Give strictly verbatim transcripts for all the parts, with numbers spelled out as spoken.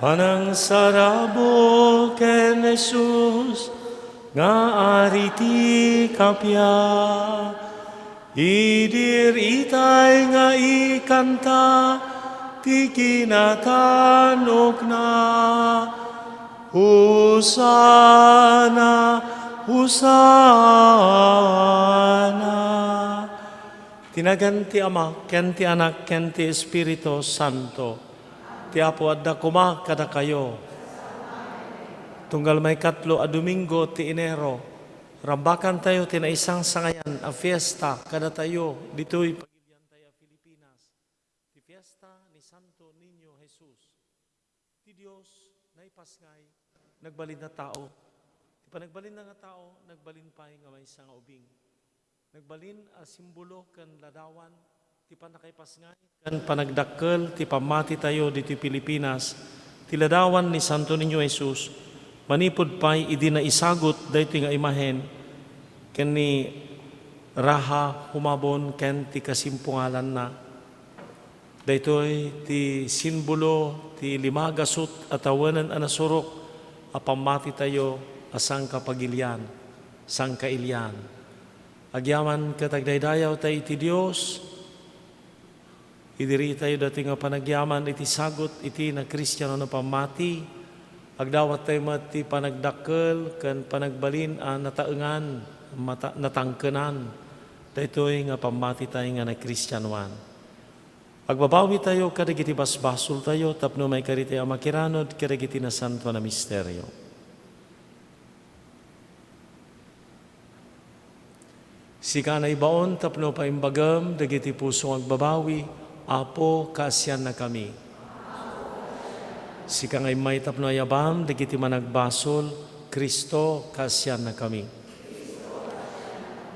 Panangsarabok ken Jesus nga Ari ti kappia, idi ritay nga ikanta ti kinatanokna. Hosana, Hosana. Ti nagan ti Ama, ken ti Anak, ken ti Espiritu Santo. Ti Apo adda koma kadakayo. Tunggal maikatlo a Domingo ti Enero, rambakantayo ti naisangsangayan a fiesta kadatayo ditoy pagiliantay a Filipinas, ti fiesta ni Santo Niño Jesus. Ti Dios naipasngay, nagbalin a tao. Ti panagbalinna nga tao, nagbalin pay nga maysa nga ubing. Nagbalin a simbolo ken ladawan ti pannakaipasngay ken panagdakkel ti pammatitayo ditoy Pilipinas, ti ladawan ni Santo Niño Jesus, manipud pay idi naisagut daytoy nga imahen ken ni Raha Humabon ken ti kasimpungalanna. Daytoy ti simbolo ti lima a gasut a tawenen a nasurok a pammatitayo a sangkapagilian, sangkailian. Agyaman ket agdaydayawtayo iti Dios, idi ritay daytoy nga panagyaman iti sagut iti nakristiano a pammati, agdawattayo met ti panagdakkel ken panagbalin a nataengan, mata-, natangkenan daytoy nga pammatitay nga nakristianoan. Agbabawitayo kadagiti basbasoltayo tapno maikaritayo a makiranud kadagiti nasantoan a misterio. Sika naibaon tapno paimbagem dagiti puso nga agbabawi, Apo, kaasiannakami. Sika nga immay tapno ayabam dagiti managbasol, Cristo, kaasiannakami.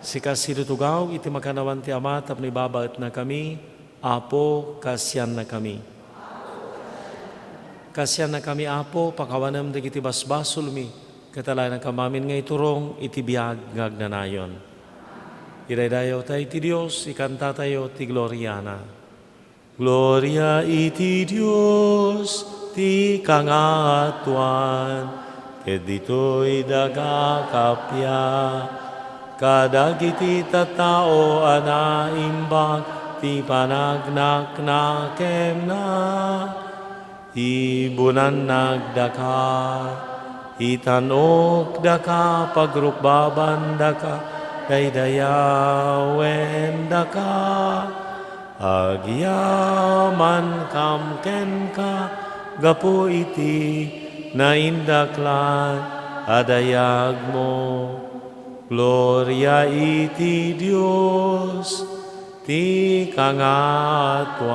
Sika sidutugaw iti makannawan ti Ama tapno ibabaetnakami, Apo, kaasiannakami. Kaasiannakami, Apo, pakawanem dagiti basbasolmi, ket alaenakam amin nga iturong iti biag nga agnanayon. Idaydayawtayo ti Dios, ikantatayo ti gloriana. Gloria iti Dios ti kangaatuan, ket ditoy daga a kappia, kadagiti tattao a naimbag ti panagnaknakemna. Ibunannakdaka, itan-okdaka, pagrukbabandaka, daydayawendaka. Agyamankam kenka gapu iti naindaklan a dayagmo. Gloria iti Dios ti kangaatuan.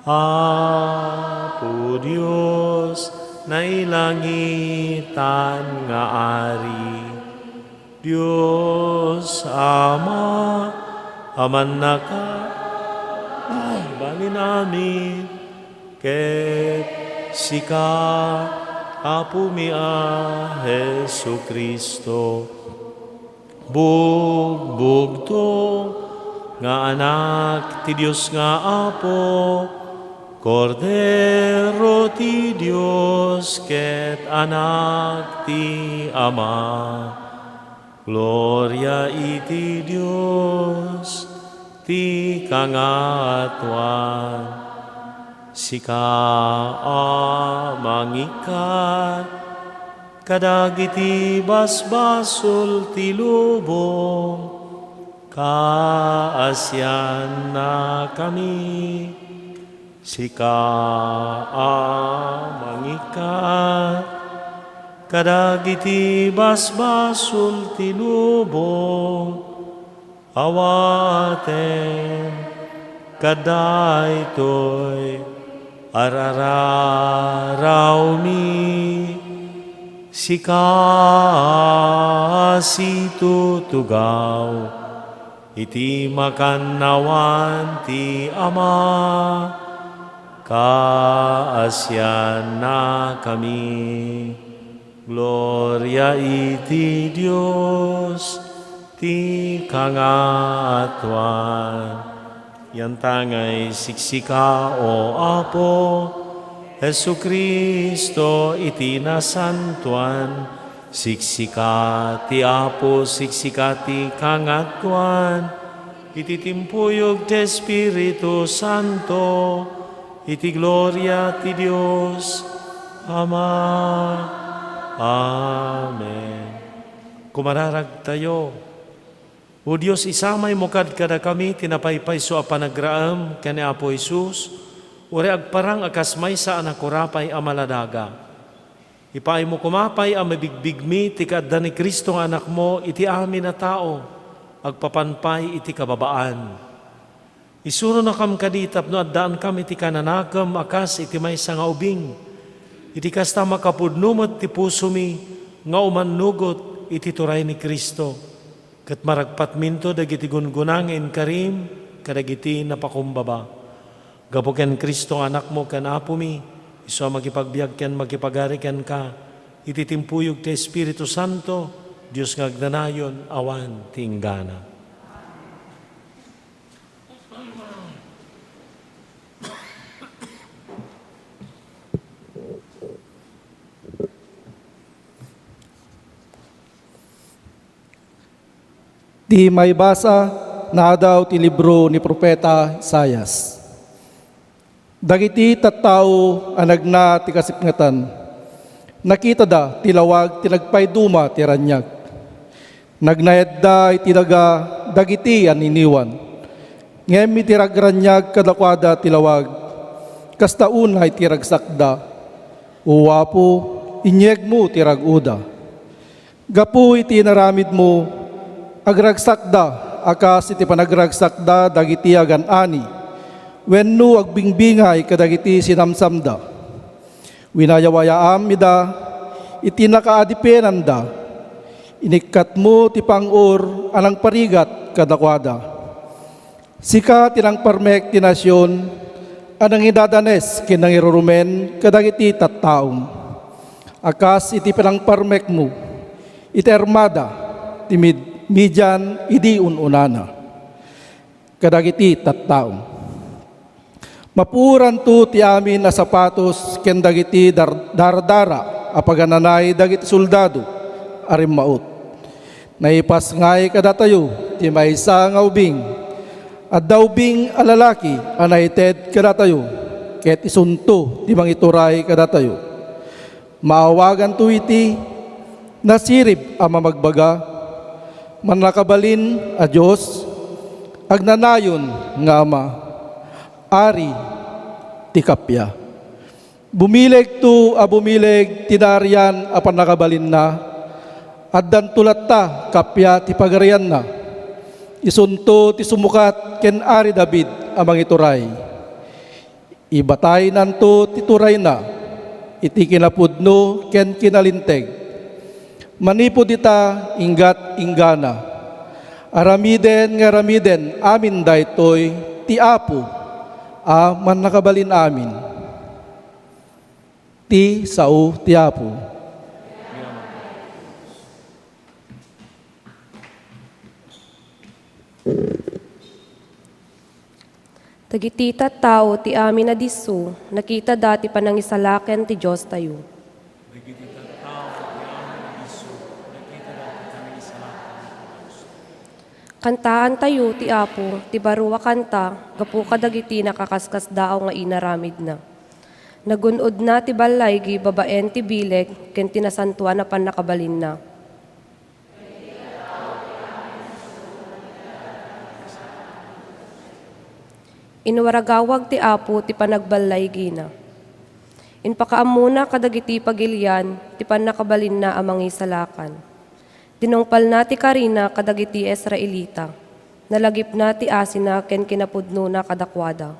Apo Dios, nailangitan nga Ari, Dios Ama, Amannaka, balin amin, ket sika, Apomi a Jesu-Cristo, bugbugtong nga Anak ti Dios nga Apo, Kordero ti Dios ket Anak ti Ama. Gloria iti Dios ti kangaatuan. Sika a mangikkat kadagiti basbasol ti lubong, kaasiannakami. Sika a mangikkat kadagiti basbasol ti lubong, awaten kadaytoy ar-ararawmi. Sika a situtugaw iti makannawan ti Ama, kaasiannakami. Gloria iti Dios ti kangaatuan. Yantangay siksika, O Apo, Jesu-Cristo iti nasantoan, siksika ti Apo, siksika ti kangatoan, iti timpuyog ti Espiritu Santo, iti gloria ti Dios Ama. Amen. Kumararagtayo. O Dios, isamaymo kad-, kadakami ti napaypayso a panagraem ken ni Apo Jesus, uray agparang a kas maysa a nakurapay a maladaga. Ipaaymo koma pay a mabigbigmi ti kaadda ni Cristo nga Anakmo iti amin a tao, agpapan pay iti kababaan. Isuronakam kadi tapno addaankam iti kananakem a kas iti maysa nga ubing. Iti kasta, makapudno met ti pusomi nga umannugot iti turay ni Cristo, ket maragpatminto dagiti gungguna nga inkarim kadagiti napakumbaba. Gapu ken Cristo nga Anakmo ken Apomi, isu a makipagbiag ken makipagari kenka iti timpuyog ti Espiritu Santo, Dios nga agnanayon, awan ti inggana. Ti maibasa, naadaw ti libro ni Profeta Isaias. Dagiti tattao a nagna ti kasipngetan, nakitada ti lawag ti nagpaiduma ti raniag. Nagnayadda iti daga dagiti anniniwan, ngem iti ragraniag kadakuada ti lawag, kasta unay ti ragsakda. O Apo, inyegmo ti rag-oda. Gapu iti inaramidmo, agragsakda a kas iti panagragsakda dagiti agan-ani, wenno agbingbingay kadagiti sinamsamda. Winayawayaam ida iti nakaadipenanda. Inikkatmo ti pang-or a nangparigat kadakuada. Sika ti nangparmek ti nasion a nangidadanes ken nangirurumen kadagiti tattaom, a kas iti panangparmekmo iti armada ti Mid-, Midian idi un-unana kadagiti tattaom. Mapuoranto ti amin a sapatos ken dagiti dar-, dardara a pagananay dagiti soldado a rimmaut. Naipasngay kadatayo ti maysa nga ubing. Adda ubing a lalaki a naited kadatayo, ket isunto ti mangituray kadatayo. Maawaganto iti Nasirib a Mamagbaga, Mannakabalin a Dios, Agnanayon nga Ama, Ari ti Kappia. Bumilegto a bumileg ti naarian a pannakabalinna, addanto latta kappia ti pagarianna. Isunto ti sumukat ken Ari David a mangituray. Ibataynanto ti turayna iti kinapudno ken kinalinteg. Manipud ita, inggat inggana. Aramiden nga aramiden amin daytoy ti Apo a Mannakabalin-amin. Ti sao ti Apo. Dagiti tattao ti amin a disso, nakitada ti panangisalakan ti Diostayo. Dagiti tattao ti amin a disso, nakitada ti panangisalakan ti Diostayo. Kantaantayo ti Apo ti baro a kanta gapu kadagiti nakaskasdaaw nga inaramidna. Nagun-odna ti ballaygi babaen ti bileg ken ti nasantoan a pannakabalinna. Inwaragawag ti Apo ti panagballaygina. Impakaammona kadagiti pagilian ti pannakabalinna a mangisalakan. Tinungpalna ti karina kadagiti Israelita. Nalagipna ti asina ken kinapudnona kadakuada.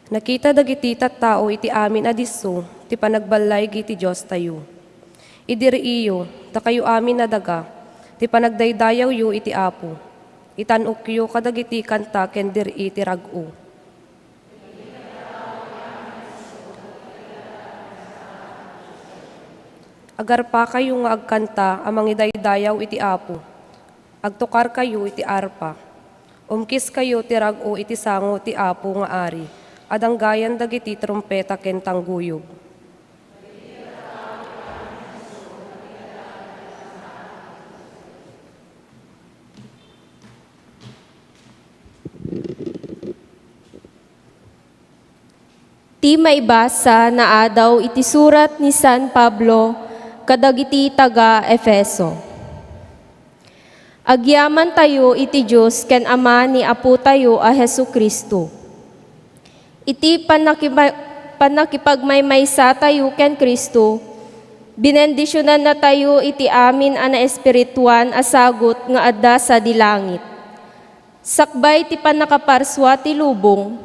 Nakita dagiti tattao iti amin a disso ti panagballaygi ti Diostayo. Idiriiyo, dakayo amin a daga, ti panagdaydayawyo iti Apo. Itan-okyo kadagiti kanta ken dir-i ti rag-o. Agarpakayo nga agkanta a mangidaydayaw iti Apo. Agtokarkayo iti arpa. Umkiskayo ti rag-o iti sango ti Apo nga Ari, a danggayan dagiti trumpeta ken tangguyog. Ti maibasa naadaw iti surat ni San Pablo kadagiti taga-Efeso. Agyamantayo iti Dios ken Ama ni Apotayo a Jesu-Cristo. Iti pannakima-, pannakipagmaymaysatayo ken Cristo, binendisionannatayo iti amin a naespirituan a sagut nga adda sadi langit. Sakbay ti pannakaparsua ti lubong,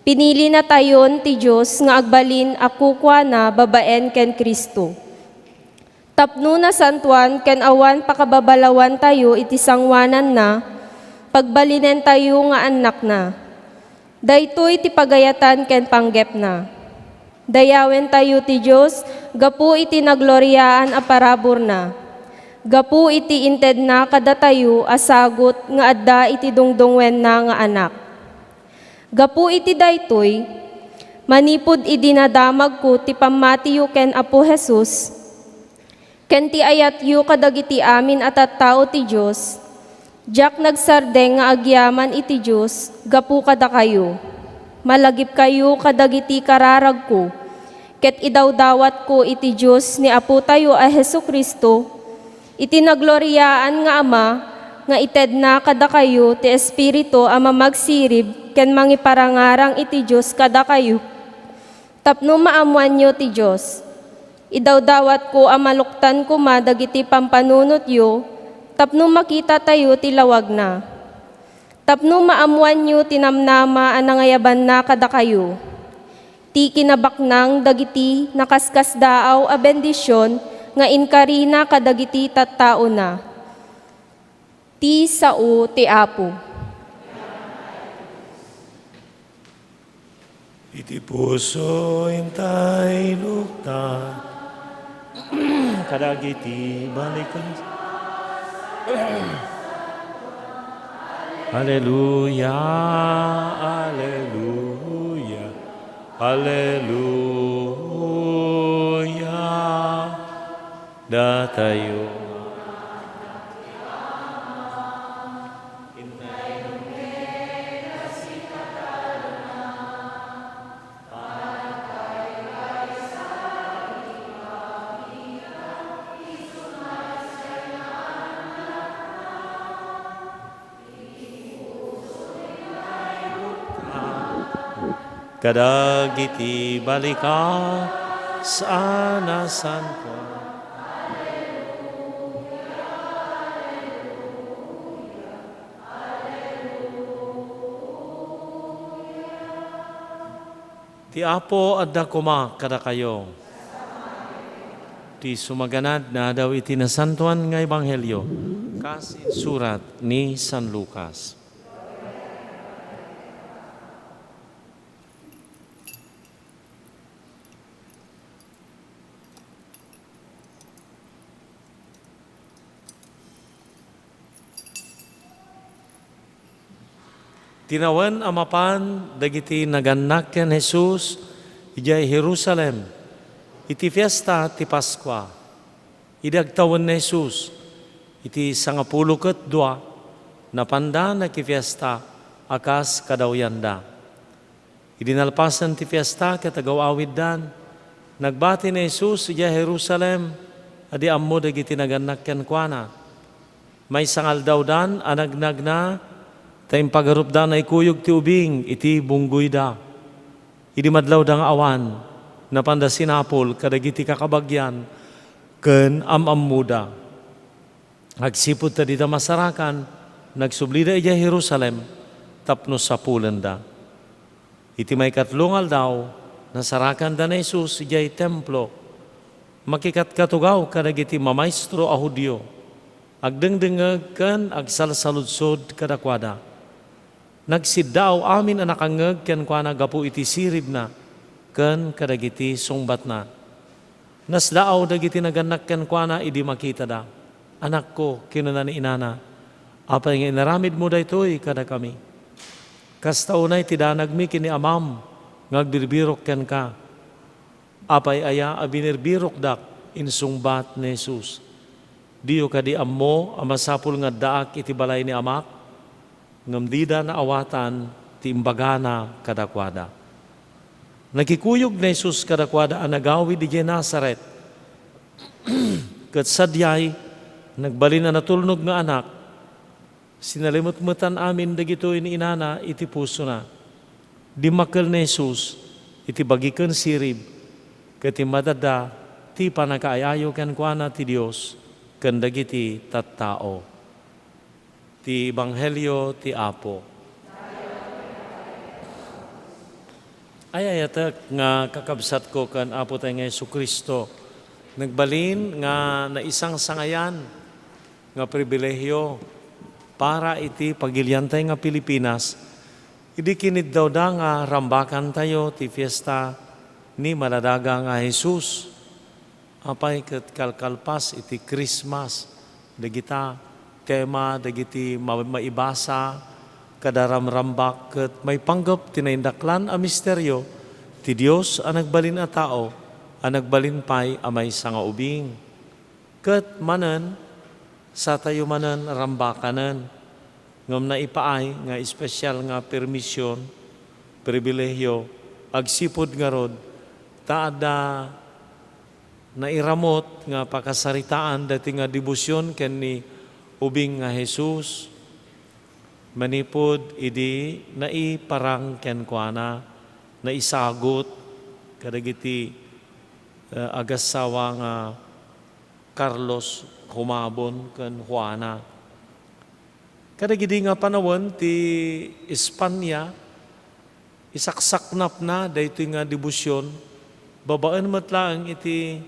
pinilinatayon ti Dios nga agbalin a kukuana babaen ken Cristo. Tapno nasantoan ken awan pakababalawantayo iti sangoananna, pagbalinentayo nga annakna. Daytoy ti pagayatan ken panggepna. Dayawentayo ti Dios gapu iti nagloriaan a paraburna, gapu iti intedna kadatayo a sagut nga adda iti dungdungngoenna nga Anak. Gapu iti daytoy, manipud idi nadamagko ti pammatiyo ken Apo Jesus, ken ti ayatyo kadagiti amin a tattao ti Dios, diak nagsardeng nga agyaman iti Dios gapu kadakayo. Malagipkayo kadagiti kararagko, ket idawdawatko iti Dios ni Apotayo a Jesu-Cristo, iti nagloriaan nga Ama, nga itedna kadakayo ti Espiritu a mamagsirib ken mangiparangarang iti Dios kadakayo, tapno maammoanyo ti Dios. Idawdawatko a maluktan koma dagiti pampanunotyo tapno makitatayo ti lawagna, tapno maammoanyo ti namnama a nangayabanna kadakayo, ti kinabaknang dagiti nakaskasdaaw a bendision nga inkarina kadagiti tattaona. Ti sao ti Apo. Iti puso intay lukta kadagiti balikas. Aleluya, aleluya, aleluya. Datayo. Kadagiti balikas a nasantoan. Ti Apo adda koma kadakayo. Ti sumaganad nga adaw iti Nasantoan nga Ebanghelio, kas insurat ni San Lucas. Tinawen a mapan dagiti nagannak ken Jesus idiay Jerusalem iti fiesta ti Paskua. Idi agtawen ni Jesus iti sangapulo ket dua, napanda nakifiesta a kas kadawyanda. Idi nalpasen ti fiesta ket agaw-awiddan, nagbati ni Jesus idiay Jerusalem a di ammo dagiti nagannak kenkuana. Maysa nga aldawdan a nagnagna ta impagarupda naikuyog ti ubing iti bunggoyda. Idi madlawda nga awan, napanda sinapul kadagiti kakabagian ken am-ammoda. Agsipud ta dida masarakan, nagsublida idiay Jerusalem tapno sapulenda. Iti maikatlo nga aldaw, nasarakanda ni Jesus idiay Templo. Makikatkatugaw kadagiti mamaestro a Judio, agdengdengngeg ken agsalsaludsod kadakuada. Nagsiddaaw amin a nakangngeg kenkuana gapu iti siribna ken kadagiti sungbatna. Nasdaaw dagiti nagannak kenkuana idi makitada. "Anakko," kinuna ni inana, Apay nga inaramidmo daytoy kadakami? Kasta unay ti danagmi ken ni Amam nga agbirbirok kenka. Apay aya a binirbirokdak? Insungbat ni Jesus. Diyo kadi ammo a masapul nga addaak iti balay ni Amak? Ngem dida naawatan ti imbagana kadakuada. Nakikuyog ni Jesus kadakuada a nagawid idiay Nazaret. Ket sadiay, nagbalin a natulnog nga anak, sinalimetmetan amin dagitoy ni inana iti pusona. Dimmakkel ni Jesus iti bagi ken sirib, ket immadadda ti pannakaay-ayo kenkuana ti Dios ken dagiti tattao. Ti Ebanghelio ti Apo. Ay-ayatek nga kakabsatko ken Apo tayo nga Jesu-Cristo, nagbalin nga naisangsangayan nga pribilehiyo para iti pagiliantay nga Pilipinas, idi kiniddawda nga rambakantayo ti fiesta ni Maladaga nga Jesus. Apay ket kalkalpas iti Christmas, dagita tema dagiti ma-, maibasa kada ramrambak ket maipanggep ti naindaklan a misterio ti Dios a nagbalin a tao, a nagbalin pay a maysa nga ubing. Ket manen, satayo manen rambakanen. Ngem naipaay nga espesyal nga permision, pribilehio, agsipud ngarud, ta adda nairamut nga pakasaritaan daytoy nga debosion ken ni ubing nga Jesus, manipud idi naiparang kenkuana, naisagut kadagiti, eh, agassawa nga Carlos Humabon ken Juana. Kadagidi nga panawen ti Espania, isaksaknapna daytoy nga debosion, babaen met laeng iti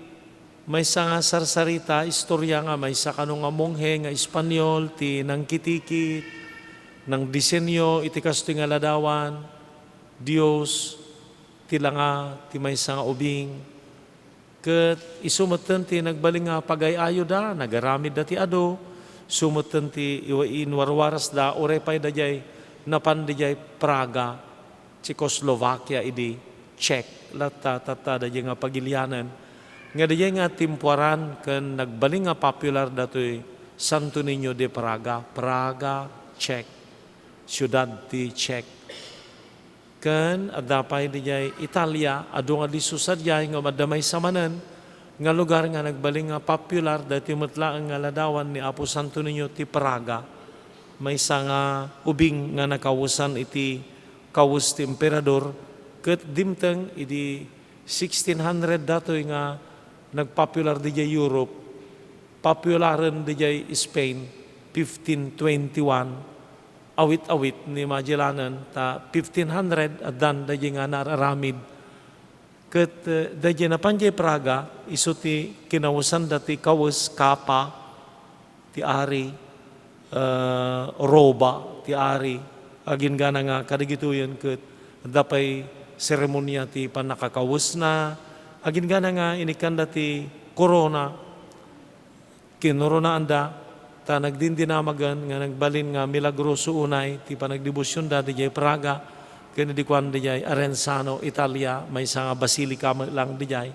maysa nga sarsarita, istoria nga maysa kano nga monghe nga Espanyol ti nangkitikit, nangdisenyo iti kastoy nga ladawan, Dios ti langa ti maysa nga ubing. Ket isu metten ti nagbalin nga pagay-ayoda, nagaramidda ti adu, isu metten ti iwa-, inwarwarasda, uray pay daydiay napan daydiay Praga, Czechoslovakia idi, Czech latta, tatta daydiay nga pagilianen. Nga daydiay nga timpuaran ken nagbalin nga popular datoy Santo Niño de Praga, Praga, Czech, siudad ti Czech. Ken adda pay didiay Italia, adu nga disso sadiay ngem adda maysa manen nga lugar nga nagbalin nga popular, daytoy met laeng nga ladawan ni Apo Santo Niño ti Praga. Maysa nga ubing nga nakawesan iti kawes ti emperador, ket dimteng idi sixteen hundred datoy nga nagpopular didiay Europe, popularen didiay Spain, fifteen twenty-one. Awit-awit ni Magellanen, ta fifteen hundred addan daydiay nga nararamid. Ket, eh, daydiay napan diay Praga, isu ti kinawesanda ti kawes, kapa, ti ari, eh, roba, ti ari. Aginggana nga kadagitoyen ket adda pay seremonia ti pannakakawesna. Aginggana nga inikkanda ti korona. Kinoronaanda, ta nagdindinamagen nga nagbalin nga milagroso unay ti panagdebosionda didiay Praga, ken idi kuan didiay Arenzano, Italia, maysa nga basilika met lang didiay.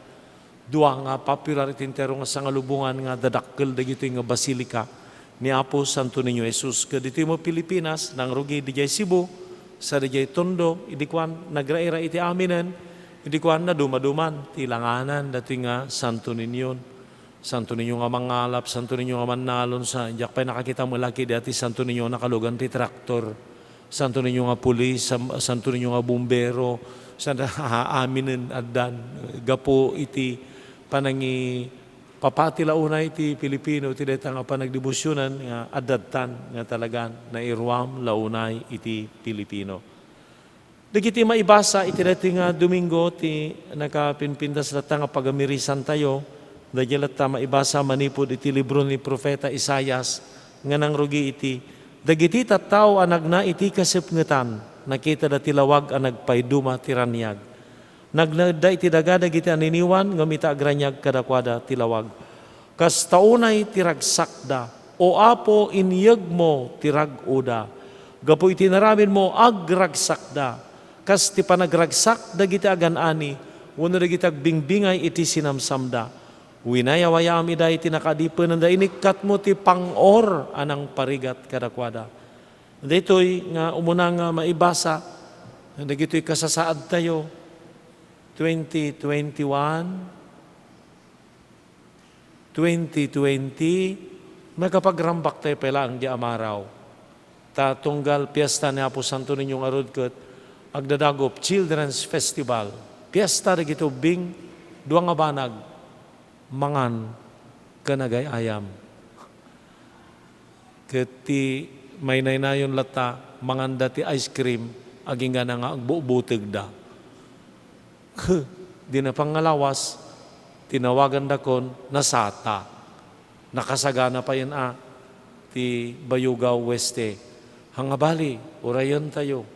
Dua nga popular iti entero nga sangalubongan nga dadakkel dagitoy nga basilika ni Apo Santo Niño Jesus. Ket ditoy met Pilipinas, nangrugi didiay Cebu, sa didiay Tondo, idi kuan, nagraira iti aminen, idi kuan, nadumaduman ti langanan datoy nga Santo Niñon. Santo Niño nga mangalap, Santo Niño nga mannalon, sa, diak pay nakakita met la ketdi ti Santo Niño nga nakalugan ti traktor, Santo Niño nga pulis, San-, Santo Niño nga bumbero, sa, aminen addan, gapu iti panangi-, papati la unay ti Pilipino iti dayta nga panagdebosionan nga addattan nga talagan nairuam la unay iti Pilipino. Dagiti maibasa iti daytoy nga Domingo ti nakapimpintas latta nga pagamirisantayo, daydiay latta maibasa manipud iti libro ni Profeta Isaias nga nangrugi iti, "Dagiti tattao a nagna iti kasepngetan, nakitada ti lawag a nagpaiduma ti raniag. Nagnaedda iti daga dagiti aniniwan, ngem ita agraniag kadakuada ti lawag. Kasta unay ti ragsakda, O Apo, inyegmo ti rag-oda. Gapu iti inaramidmo, agragsakda, kas ti panagragsak dagiti agan-ani wenno dagiti agbigbingay iti sinamsamda. Winayawayam ida iti nakaadipen, inikatmo ti pang-or a nangparigat kadakuada. Daytoy nga umuna nga maibasa dagitoy kasasaadtayo, twenty twenty-one, twenty twenty, nakapagrambak tayo pay laeng di amaraw. Ta tunggal piesta ni Apo Santo Niño ngarud ket agdadagop Children's Festival. Piesta dagiti ubbing, dua nga banag, mangan ken agay-ayam. Ket ti mainaynayon latta, manganda ti ice cream, agingga nga agbubutegda. Huh, di na pangngalawas, tinawagandakon nasata. Nakasagana payen a ti Bayugaw Weste. Hangabali, urayentayo.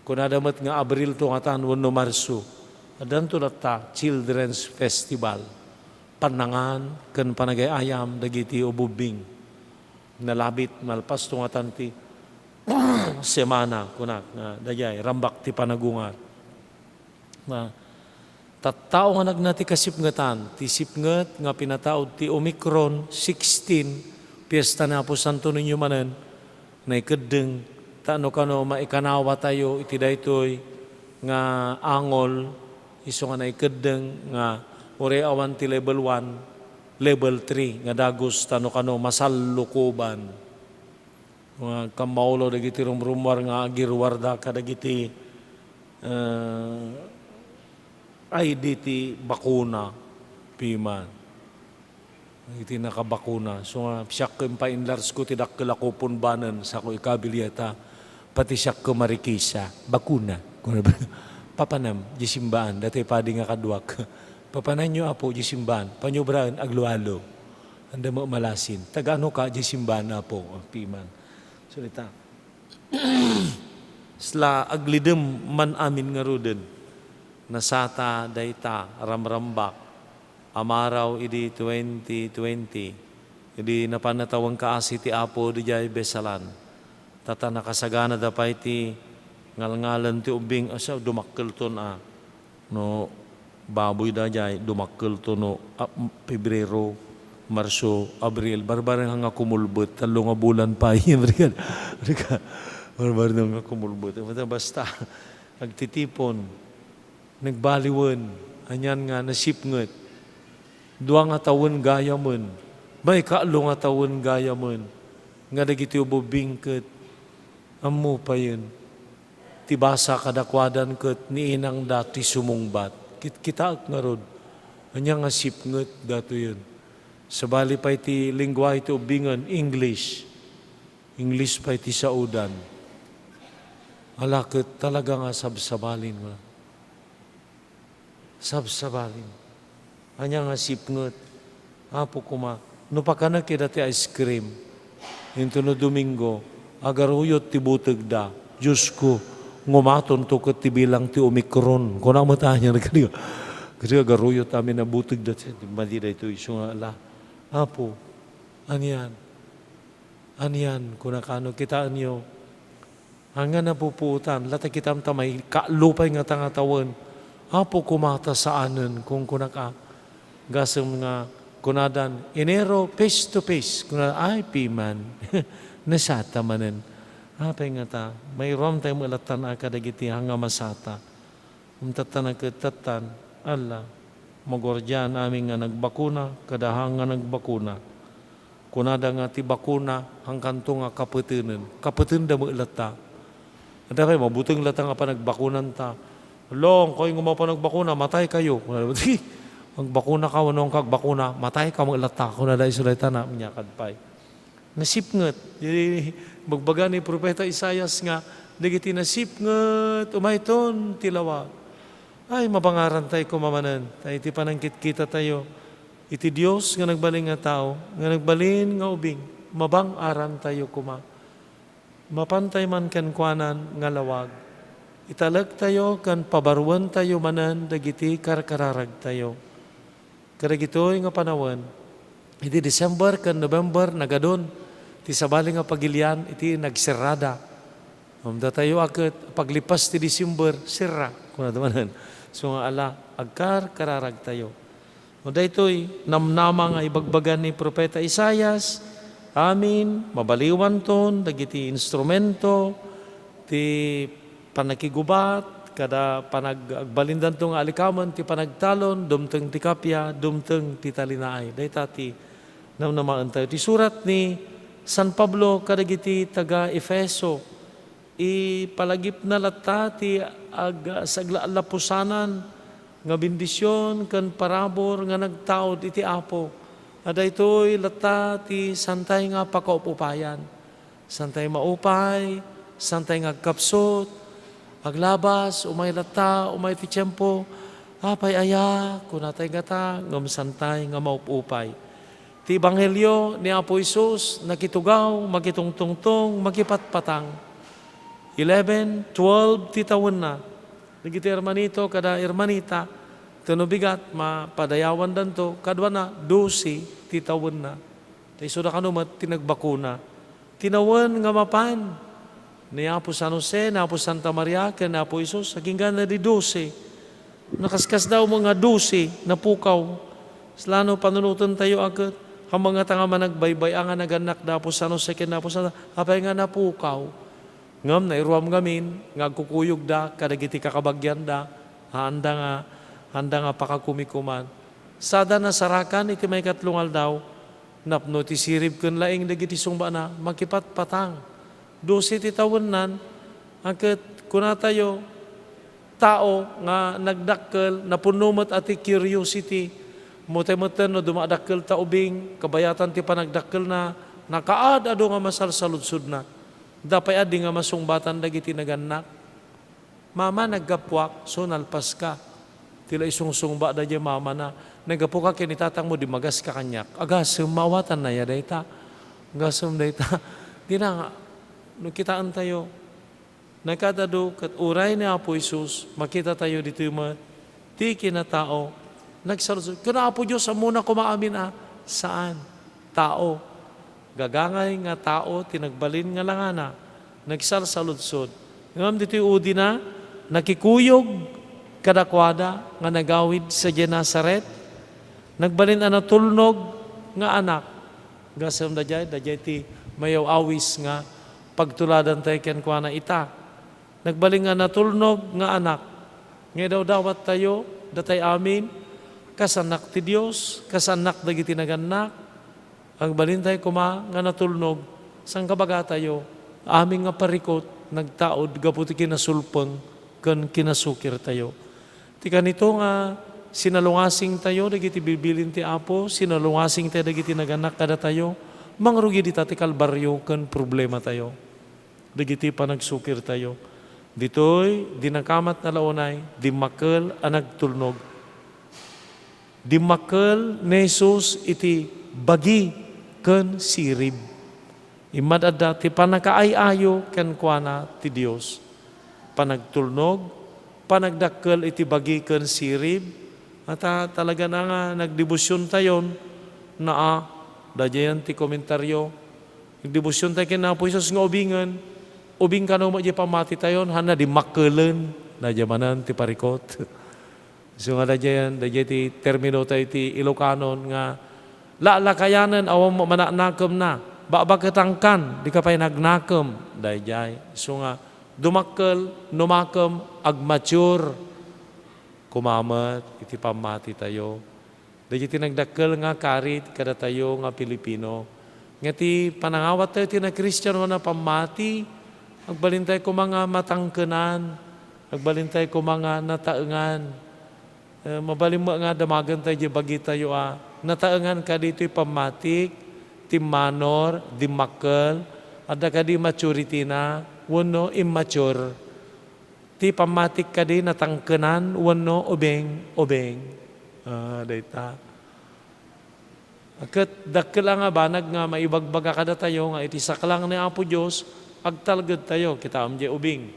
Kunada met nga Abril to ngatan wenno Marso. Addanto latta Children's Festival. Pannangan ken panagay-ayam dagiti ububbing. Nalabit malpas to ngatan ti semana, kunak nga dayay, rambak ti panagungar. Na, tattao nga nagna ti kasipngetan, ti sipnget nga pinataud ti Omicron sixteen, piesta ni Apo Santo Niño manen, naikeddeng, ta no kano maikanawatayo iti daytoy nga angol, isu nga naikeddeng nga uray awan ti level one, level three nga dagus, ta no kano masallukoban. Nga kammaulo dagiti rumrummuar nga agirwarda kadagiti, eh, I D ti bakuna, piman. Iti nakabakuna. So nga, siak ken pa-enlarge ko ti dakkel a kupon banen, sako ikabilieta, pati siak ken marikisa, bakuna. Kuna ba, papanam, di simbaan, dati padi nga kaduak. Papananyo, Apo, di simbaan, panyobraen, aglualo. Anda mo malasin. Taga ano ka, di simbaan, Apo, piman. So, ita. Sla aglidem man amin ngaruden. Nasata dayta ramrambak. Amaraw idi twenty twenty, idi napan natawen kaasi ti Apo didiay Besalan. Tata nakasaganada pay ti ngalngalen ti ubbing, asa, dumakkelton a. No, baboy daydiay, dumakkelto no, ah, Pebrero, Marso, Abril, barbareng nga kumulbet, tallo nga bulan pay. Barbareng nga kumulbet. Basta, basta, agtitipon, nagbaliwen, anian nga nasipnget. Dua nga tawen gayamen, may kaalo nga tawen gayamen, nga dagiti ububbing ket ammo payen. Ti basa kadakuadan ket niinangda ti sumungbat. Kit-, kitaek ngarud, ania nga sipnget datoyen? Sabali pay ti lengguahe ti ubbingen, English. English pay ti saodan. Ala ket talaga nga sabsabalin, nga. Sabsabalin. Ania nga sipnget? Apo koma, no pakanek ida ti ice cream, into no Domingo, agaruyot ti butegda. Diosko, ngumatonto ket ti bilang ti Omicron. Kuna met anian kadi. Kasi agaruyot amin a butegda. Madi daytoy isu nga ala. Apo, anian? Anian? Kuna kano, kitaenyo. Ania nga napupuotan, la ta kitam ta may kaalo pay nga tangatawen. Apo, koma ta saanen, kunkunak a. Gasem nga kunadan, Enero, face to face. Kuna, ay, piman. Nasata manen. Apay nga ta, mairuam tayo mailatan a kadagiti nga masata. Umtattan a ket tattan, ala, maguardiaan amin nga nagbakuna, kada haan nga nagbakuna. Kunada nga ti bakuna, hangkanto nga kapetenen. Kapetenda met latta. Adda pay, mabuteng latta nga panagbakunanta. Long, kayo nga mapanagbakuna, matay kayo. Magbakuna ka, wenno haan ka agbakuna, matay ka met latta. Kunada isu dayta na, minyakad pay. Nasipnget. Di, bagbaga ni Profeta Isaias nga, dagiti nasipnget, umayton ti lawag. Ay, mabangaran tayo koma manen. Ta iti panangkitkita tayo, iti Dios nga nagbalin nga tao, nga nagbalin nga ubing, mabang-aran tayo koma. Mapan tayo man kenkuanan nga lawag. Italek tayo ken pabaruen tayo manen dagiti karkararag tayo. Kadagitoy nga panawen, iti December ken November, nagadun Ti sabali nga pagilian iti nagserrada. Ngem datayo a ket paglipas ti December, serra, kunada manen. So nga ala, agkarkararagtayo. No daytoy namnama nga ibagbaga ni Profeta Isaias, amin, mabaliwanton dagiti instrumento ti panakigubat, kada panag-, agbalindanto nga alikamen ti panagtalon, dumteng ti kappia, dumteng ti talinaay. Dayta ti namnamaentayo. Ti surat ni San Pablo kadagiti taga-Efeso, ipalagipna latta ti ag-, saglallapusanan nga bendision ken parabur nga nagtaud iti Apo. A daytoy latta ti santay nga pakaup-upayan. Santay maupay, santay nga agkapsut, aglabas, umay latta, umay ti tiempo. Apay aya, kunatay ngata, ngem santay nga maup-upay. Ti ebanghelio ni Apo Jesus, nakitugaw, makitungtungtong, makipatpatang. Eleven, twelve ti tawenna. Dagiti hermanito kada hermanita, ti no bigat, mapadayawandanto, kaduana, dose ti tawenna. Ta isuda kano met ti nagbakuna. Ti nawen nga mapan ni Apo San Jose, ni Apo Santa Maria, ken ni Apo Jesus, agingga na di dose. Nakaskasdaaw met nga dose, napukaw. Isu no panunotentayo a ket, amangan ta nga managbaybay-a nga nagannak da Apo San Jose ken ni Apo Santa, apay nga napukaw. Ngem nairuam ngamin nga agkukuyogda kadagiti kakabagianda, haanda nga, haanda nga pakakumikuman. Sada nasarakan iti maikatlo nga aldaw, napno ti sirib ken laing dagiti sungbana, makipatpatang. Dose ti tawennan, a ket kunatayo, tao nga nagdakkel, napunno met a ti curiosity. Mo tay metten no dumadakkel ta ubing, kabayatan ti panagdakkelna, nakaad-adu nga masalsaludsodna. Apay a di nga masungbatan dagiti nagannak. "Mama, naggapuak." So, nalpaska. Ti la isungsungbat daydiay mamana. "Naggapuka ken ni tatangmo, dimmagas ka kaniak." Agasem, maawatanna ya dayta. Agasem dayta. Di na nga, no kitaentayo, nakaad-adu ket uray ni Apo Jesus, makitatayo ditoy met ti kinatao. Nagsaludsod. Ken Apo Dios, ammona koma amin a saan. Tao. Gagangay nga tao ti nagbalin nga langana, nagsalsaludsod. Ngem ditoy udina, nakikuyog kadakuada nga nagawid sadiay Nazaret. Nagbalin a natulnog nga anak. Gasem daydiay, daydiay ti mayaw-awis nga pagtuladantayo kenkuana ita. Nagbalin nga natulnog nga anak. Nga idawdawattayo, datay amin, kas annak ti Dios, kas annak dagiti nagannak. Agbalintayo koma nga natulnog, saan kabagatayo, amin nga parikut, nagtaud gapu ti kinasulpeng ken kinasukirtayo. Ti kanito nga sinalungasingtayo dagiti bibilin ti Apo, sinalungasingtayo dagiti nagannak kadatayo, mangrugi dita ti kalbario ken problematayo. Dagiti panagsukirtayo. Ditoy, di nakamatna la unay, dimmakkel a nagtulnog. Dimmakkel ni Jesus iti bagi ken sirib. Immad-adda ti pannakaay-ayo kenkuana ti Dios. Panagtulnog, panagdakkel iti bagi ken sirib, a ta-, talaga na nga nagdebosiontayon, naa, daydiayen ti komentaryo, nagdebosiontayo ken Apo Jesus nga ubingen, ubing kano met diay pammatitayon, haan a dimmakkelen, daydiay manen ti parikut. Isu nga daydiayen, daydiay ti terminotayo iti Ilokanon nga, "Laklakayanen, awan met manaknakemna. Bakbaketangkan, dika pay nagnakem." Daydiay. Isu nga, dumakkel, numakem, agmature. Koma met iti pammatitayo. Dagiti nagdakkel nga karit kadatayo nga Pilipino. Nga ti panangawattayo ti nakristiano a pammati, agbalintayo koma nga matangkenan, agbalintayo koma nga nataengan. Eh, mabalin met nga damagentayo diay bagitayo a nataengan kadi toy pammatik, timmanor, dimmakkel, adda kadi maturity-na, wenno immature. Ti pammatik kadi natangkenan wenno ubing-ubing. Ah, dayta. Ket dakkel a nga banag nga maibagbaga kadatayo nga iti saklang ni Apo Dios, agtalgedtayo. Kitaem diay ubing.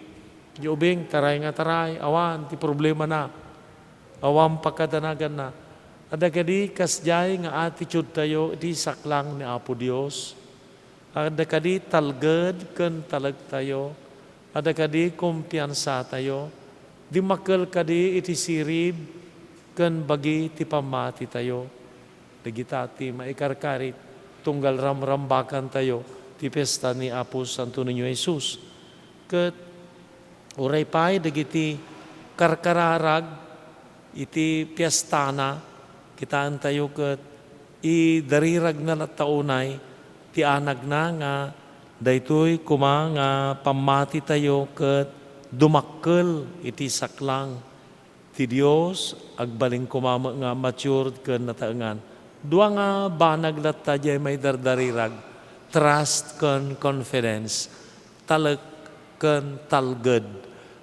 Diay ubing, taray nga taray, awan ti problemana. Awan pakadanaganna. Adda kadi kasdiay nga attitude-tayo iti saklang ni Apo Dios. Adda kadi talged ken talektayo? Adda kadi kumpiansatayo? Dimmakkel kadi iti sirib ken bagi ti pammatitayo? Dagita ti maikarkarit tunggal ramrambakantayo ti fiesta ni Apo Santo Niño Jesus. Ket uray pay dagiti karkararag iti fiestana, kitaentayo ket idariragna latta unay ti anagna nga daytoy koma nga pammatitayo ket dumakkel iti saklang ti Dios, agbalin koma met nga matured ken nataengan. Dua nga banag latta diay maidardarirag, trust ken confidence, talek ken talged.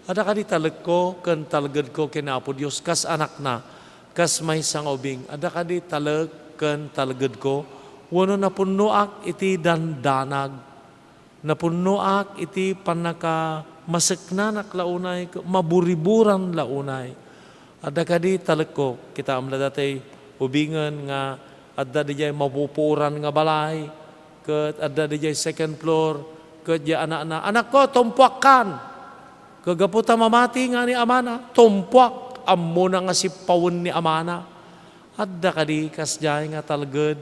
Adda kadi talekko ken talgedko ken Apo Dios kas anakna, kas maysa nga ubing? Adda kadi talek ken talgedko? Wenno napunnoak iti dandanag? Napunnoak iti pannakamaseknanak la unay, maburiburan la unay? Adda kadi talekko? Kitaem la datay ubingen nga adda diay mapupuoran nga balay, ket adda diay second floor, ket diay anakna, "Anakko, tumpuakkan!" Ket gapu ta mamati nga ni amana, tumpuak, ammona nga sippawen ni amana. Adda kadi kasdiay nga talged?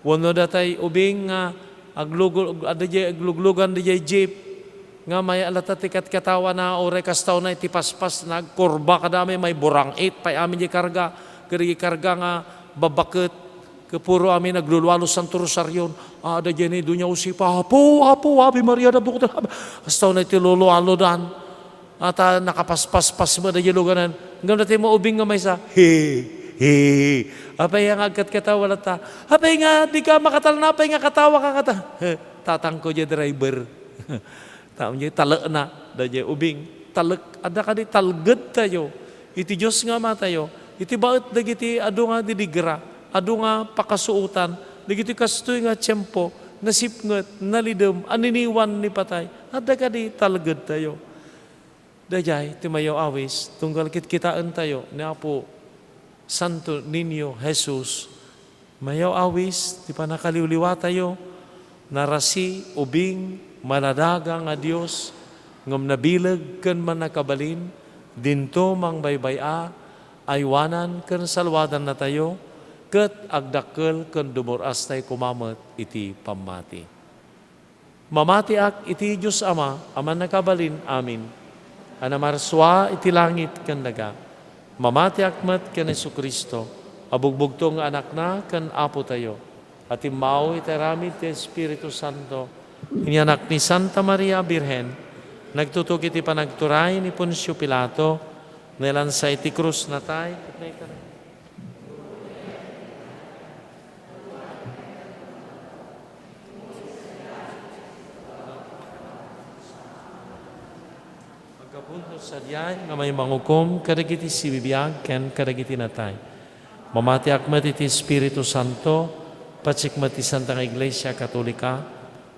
Wenno datay ubing nga aglugu-, adda diay agluglugan diay jeep, nga mayat latta ti katkatawana, uray kasta unay ti paspasna, agkurba kada amin, maiburang-it pay amin diay karga, ket dagiti karga nga babbaket, ket puro amin aglulualo Santo Rosarion. Adda diay ni Doña Josefa, "Apo, Apo, Ave Maria, Apo." Kasta unay ti lulualodan. Ata nakapaspaspas met daydiay luganan. Ngem datay maubing nga maysa, "He, he." Apay nga agkatkatawa latta? "Apay nga dika makatalna? Apay nga katawaka kata?" Tatangko diay driver. Tao diay talekna, daydiay ubing. Talek, adda kadi talgedtayo iti Dios nga Amatayo, iti baet dagiti adu nga didigra, adu nga pakasuotan, dagiti kastoy nga tiempo, nasipnget, nalidem, aniniwan ni patay. Adda kadi talgedtayo? Daydiay ti mayaw-awis, tunggal kitkitaentayo ni Apo Santo Niño Jesus. Mayaw-awis ti pannakaliwliwatayo, narasi, ubing, maladaga nga Dios, ngem nabileg ken mannakabalin, dinto mangbaybay-a, aywanan ken salwadannatayo, ket agdakkel ken dumur-astay koma met iti pammati. Mamatiak iti Dios Ama a Mannakabalin Amin, a namarsua iti langit ken daga. Mamatiak met ken Jesu-Cristo a bugbugtong nga Anakna ken Apotayo, a timmao iti aramid ti Espiritu Santo, inyanak ni Santa Maria Birhen, nagtutok iti panagturay ni Poncio Pilato, nailansa iti krus, natay, ket naikkan. Aggapunto sadiay nga may mangukom kadagiti sibibiag ken kadagiti natay. Mamatiak met iti Espiritu Santo, patsik met ti Santa nga Iglesia Katolika,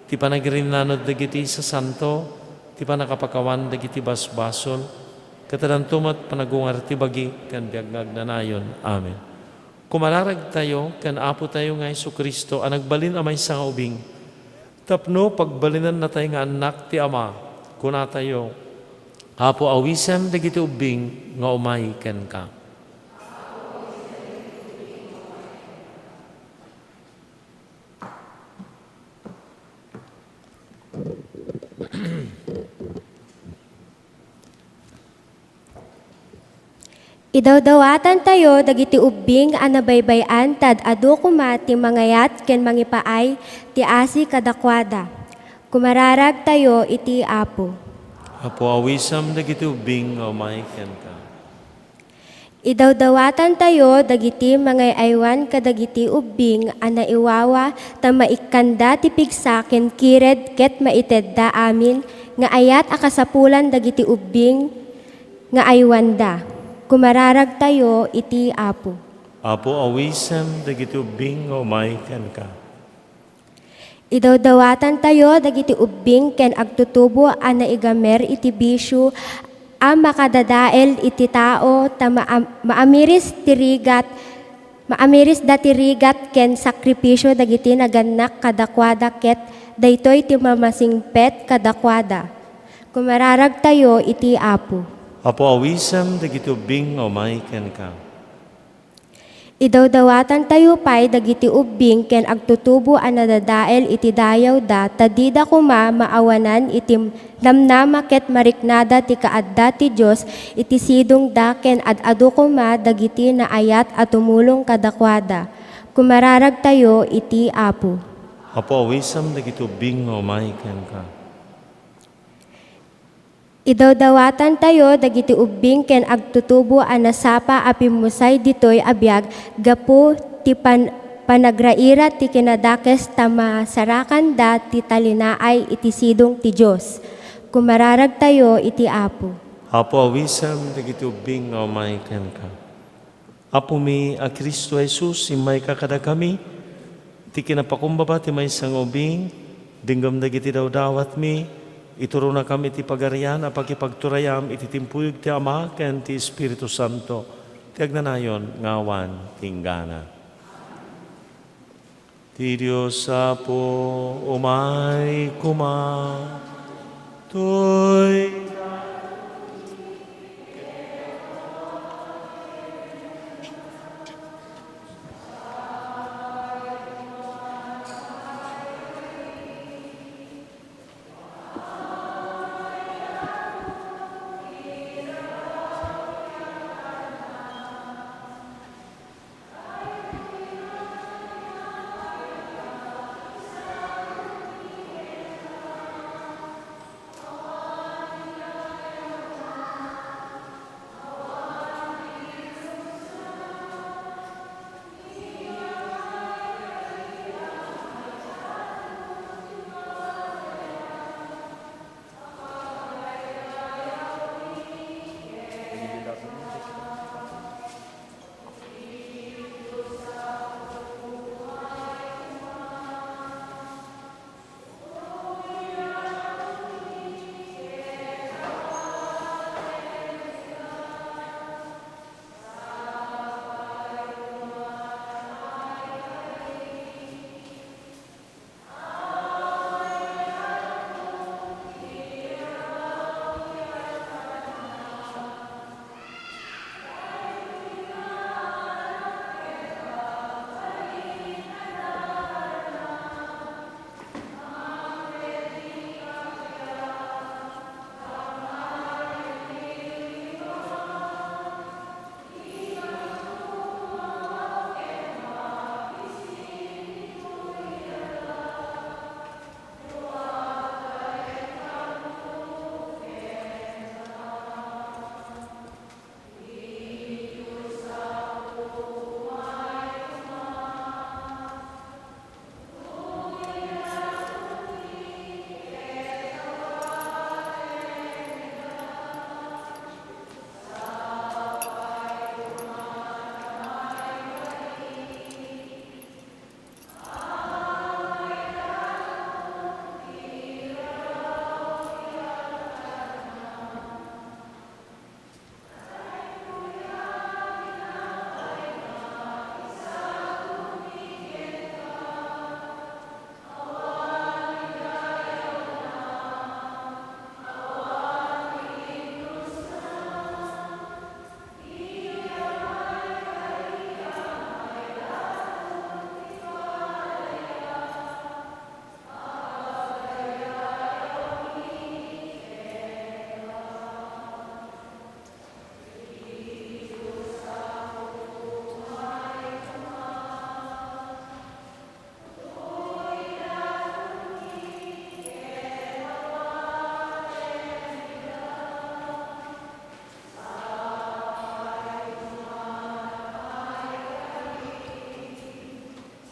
ti panagrinanod dagiti sasanto, ti pannakapakawan dagiti basbasol, ket addanto met panagungar ti bagi ken biag nga agnanayon. Amen. Kumararagtayo ken Apotayo nga Jesu-Cristo a nagbalin a maysa nga ubing, tapno pagbalinannatay nga annak ti Ama, kunatayo, "Apo, awisem dagiti ubbing nga umay kenka." Idawdawatantayo dagiti ubbing a nabaybay-an ta ad-adu koma ti mangayat ken mangipaay ti asi kadakuada. Kumararagtayo iti Apo. Apo, awisem dagiti ubbing nga umay kenka. Idawdawatantayo dagiti mangay-aywan kadagiti ubbing a naiwawa ta maikkanda ti pigsa ken kired ket maitedda amin nga ayat a kasapulan dagiti ubbing nga aywanda. Kumararagtayo iti Apo. Apo, awisem dagiti ubbing nga umay kenka. Idawdawatantayo dagiti ubbing ken agtutubo a naigamer iti bisio a makadadael iti tao ta maam-, maamiris ti rigat, maamirisda ti rigat ken sakripisio dagiti nagannak kadakuada ket Daytoy ti mamasingpet kadakuada. Kumararagtayo iti Apo. Apo, awisem dagiti ubbing nga umay kenka. Idawdawatantayo pay dagiti ubbing ken agtutubo a nadadael iti dayawda, ta dida koma maawanan iti namnama ket mariknada ti kaadda ti Dios iti sidongda ken ad-adu koma dagiti naayat a tumulong kadakuada. Kumararagtayo iti Apo. Apo, awisem dagiti ubbing nga umay kenka. Idawdawatantayo dagiti ubbing ken agtutubo a nasapa a pimmusay ditoy a biag gapu ti pan-, panagraira ti kinadakes ta masarakanda ti talinaay iti sidong ti Dios. Kumararagtayo iti Apo. Apo, awisem dagiti ubbing nga umay kenka. Apomi a Cristo Jesus, immayka kadakami ti kinapakumbaba ti maysa nga ubing, denggem dagiti dawdawatmi, ituronakam iti pagarian a pakipagturayam iti timpuyog ti Ama ken ti Espiritu Santo, ti agnanayon nga awan ti inggana. Ti Dios Apo, umay koma. Toy.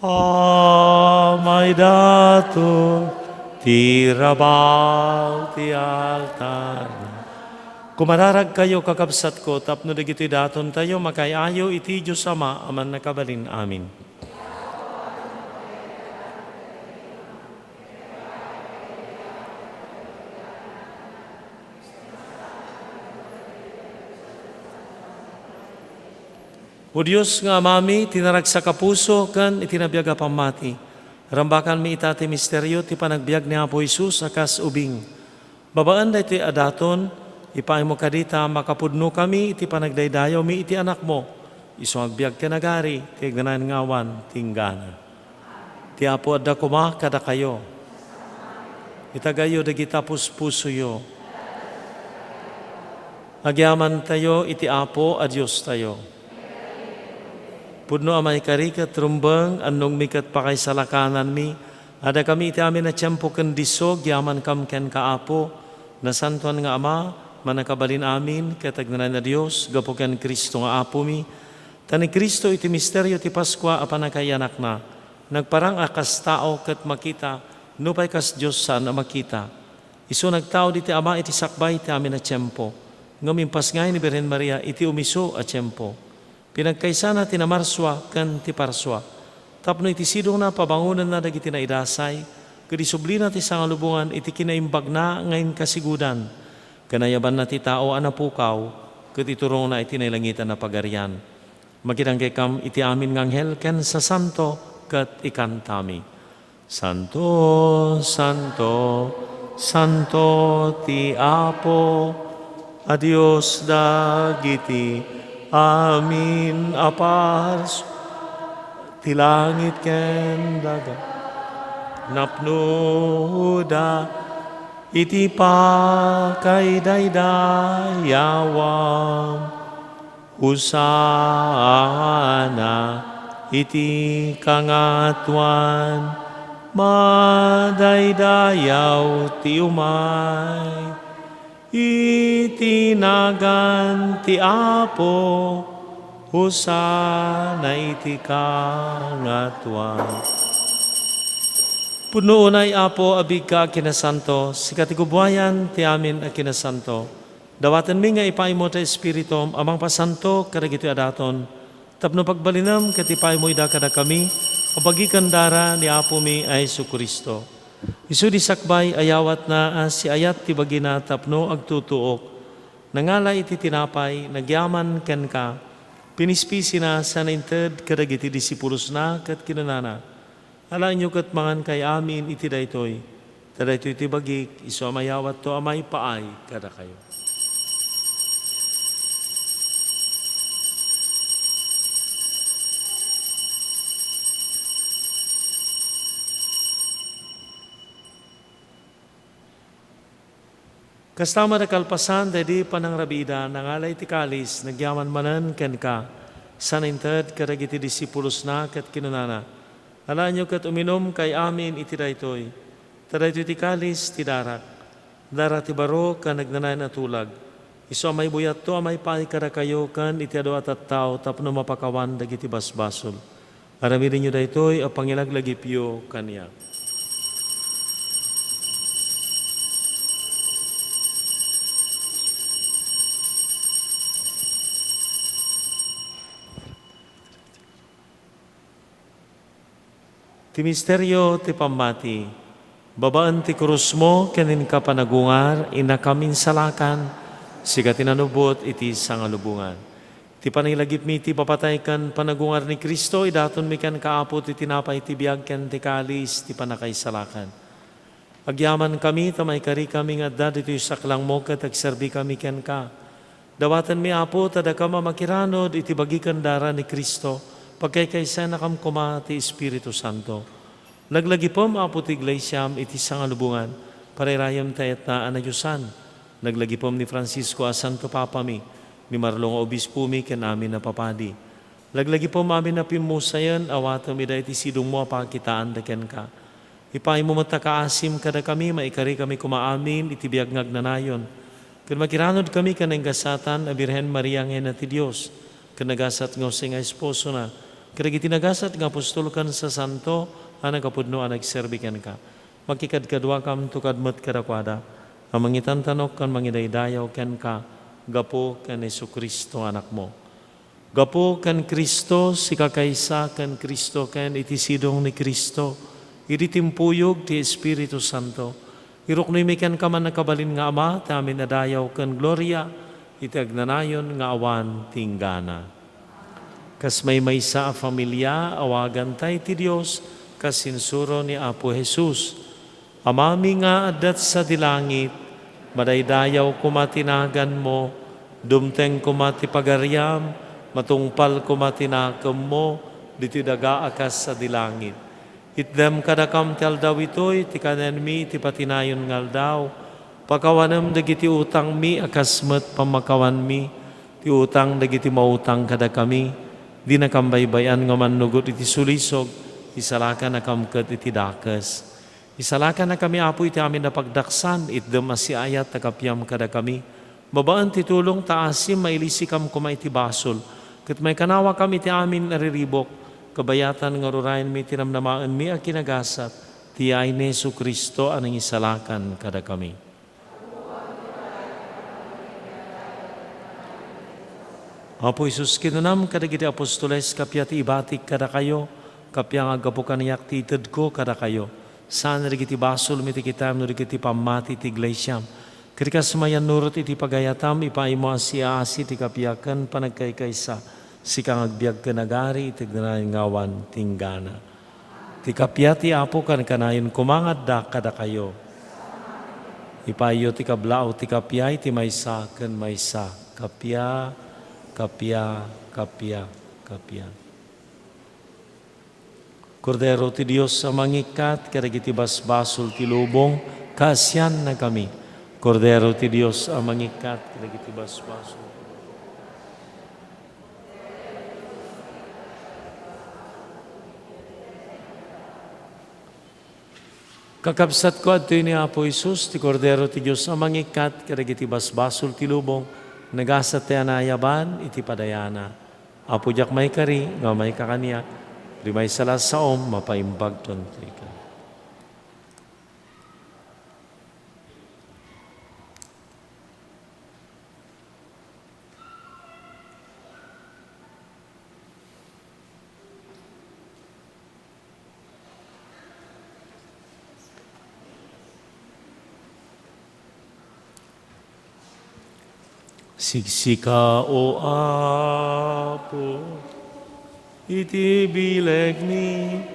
A maidaton ti rabaw ti altarna. Kumararagkayo, kakabsatko, tapno dagitoy datontayo makaay-ayo iti Dios Ama a Mannakabalin. Amen. O Dios nga Amami, iti naragsak a puso ken iti nabiag a pammati, Rambakanmi ita ti misterio ti panagbiag ni Apo Jesus a kas ubing. Babaen daytoy a daton, ipaaymo kadi ta makapudnokami iti panagdaydayawmi iti Anakmo, isu nga agbiag ken agari ti agnanayon nga awan ti inggana. Ti Apo adda koma kadakayo. Itagayyo dagita puspusoyo. Agyamantayo iti Apo a Diostayo. Pudno a maikari ket rumbeng, annongmi ket pakaisalakananmi, adda kami iti amin a tiempo ken disso, agyamankam kenka, Apo, Nasantoan nga Ama, Mannakabalin amin, ket agnanayon a Dios, gapu ken Cristo nga Apomi. Ta ni Cristo iti misterio ti Paskua a pannakaiyanakna, nagparang a kas tao ket makita, nupay kas Dios saan a makita. Isu nagtao ditoy Ama iti sakbay ti amin a tiempo, ngem impasngay ni Birhen Maria iti umisu a tiempo. Pinagkaysana ti namarsua ken ti parsua, tapno iti sidongna pabangonenna dagiti naidasay, ket isublina ti sangalubongan iti kinaimbagna nga inkasigudan, ken ayabanna ti tao a napukaw, ket iturongna iti nailangitan a pagarian. Makidanggekam iti amin nga anghel ken sasanto, ket ikantami. Santo, santo, santo ti Apo a Dios dagiti amin a pars-, ti langit ken daga. Napnoda iti pakaidaydayawan. Hosanna iti kangatoan, madaydayaw ti umay iti nagan ti Apo, Hosanna iti kangatoan. Pudno unay, Apo, a biigka a kinasanto, sika ti gubuayan ti amin a kinasanto. Dawatenmi nga ipaaymo ti Espiritum a mangpasanto kadagitoy a daton, tapno pagbalinem ket ipaaymo ida kadakami a bagi ken dara ni Apomi a Jesu-Cristo. Isu di sakbay a yawatna a siayat ti bagina tapno agtutuok, nangala iti tinapay, nagyaman kenka, pinispisina sana inted kadagiti disipulosna ket kinunana, Alaenyo ket mangankay amin iti daytoy, ta daytoy ti bagik, isu a mayawatto a maipaay kadakayo. Kasta met a kalpasan daydi panangrabiida, nangala iti kalis, nagyaman manen kenka, sana inted kadagiti disipulosna ket kinunana, Alaenyo ket uminumkay amin iti daytoy, ta daytoy ti kalis ti darak, darak ti baro ken agnanayon a tulag, isu a maibuyatto a maipaay kadakayo ken iti adu a tattao tapno mapakawan dagiti basbasol. Aramidenyo daytoy a pangilaglagipyo kaniak. Ti misterio ti pammati. Babaen ti krusmo ken inka panagungar, innakam insalakan, sika ti nanubot iti sangalubongan. Ti panangilagipmi ti ipapatay ken panagungar ni Cristo, idatonmi kenka, Apo, ti tinapay ti biag ken ti kalis ti pannakaisalakan. Agyamankami ta maikarikami nga adda ditoy saklangmo ket agserbikami kenka. Dawatenmi, Apo, ta dakam a makiranud iti bagi ken dara ni Cristo, pagkaykaysayanakam koma ti Espiritu Santo. Laglagipem, Apo, ti Iglesiam iti sangalubongan, parairayem ta etna a nadiosan. Laglagipem ni Francisco a Santo Papami, ni Marlo nga Obispomi ken amin a papadi. Laglagipem amin a pimmusayen, awatem ida iti sidongmo a pakitaanda kenka. Ipaaymo met ta kaasim kadakami, maikarikami koma amin iti biag nga agnanayon. Ket makiranudkami ken nagasat a Birhen Maria nga Ina ti Dios, ken nagasat nga Jose nga esposona, ket dagiti nagasat nga apostol ken sasanto a nagapudno a nagserbi kenka. Makikadkaduakamto kad met kadakuada, a mangitantanok ken mangidaydayaw kenka, gapu ken Jesu-Cristo, Anakmo. Gapu ken Cristo, sika kaysa ken Cristo, ken iti sidong ni Cristo, idi timpuyog ti Espiritu Santo, iruknoymi kenka, Mannakabalin nga Ama, ti amin a dayaw ken gloria iti agnanayon nga awan ti inggana. Kas maymaysa a familia, awaganta iti Dios, Kas insuro ni Apo Jesus, Amami nga adda sadi langit, madaydayaw koma ti naganmo, dumteng koma ti pagariam, matungpal koma ti nakemmo, ditoy daga a kas sadi langit. Itdem kadakam ti aldaw itoy, ti kanenmi iti patinayon nga aldaw. Pakawanem dagiti utangmi a kas met pammakawanmi ti utang dagiti mautang kadakami. Dinakam baybay-an nga mannugod iti sulisog, isalakanakam ket iti dakes. Isalakannakami, Apo, iti amin a pagdaksan, itdem a siaayat a kapiam kadakami. Babaen ti tulong ta asim, mailisikam koma iti basol, ket maikanawakam iti amin a riribuk, kabayatan nga rurayenmi ti namnamaenmi a kinagasat, ti yaay ni Jesu-Cristo a nangisalakan kadakami. Apo Jesus, kinunam kadagiti apostoles, kappia ti ibatik kadakayo, kappia nga aggapu kaniak ti itedko kadakayo. Saan dagiti basolmi ti kitaem no dagiti pammati ti iglesiam. Ket kas mayannurot iti pagayatam, ipaaymo a siaasi ti kappia ken panagkaykaysa, sika nga agbiag ken agari iti agnanayon nga awan tinggana. Ti kappia ti Apo kankanayon koma nga adda kadakayo. Ipaayyo ti kablaaw ti kappia iti maysa ken maysa. Kappia, kappia, kappia, kappia. Kordero ti Dios a mangikkat kadagiti basbasol ti lubong, kaasiannakami. Kordero ti Dios a mangikkat kadagiti basbasol. Kakabsatko, adtoy ni Apo Jesus, ti Kordero ti Dios a mangikkat kadagiti basbasol ti lubong, nagasat ti anaayaban iti padayana. Apo, diak maikari nga maikakaniak, rimaysa la saom, mapaimbag ton trika. Siksika, O Apo, iti bilegmi.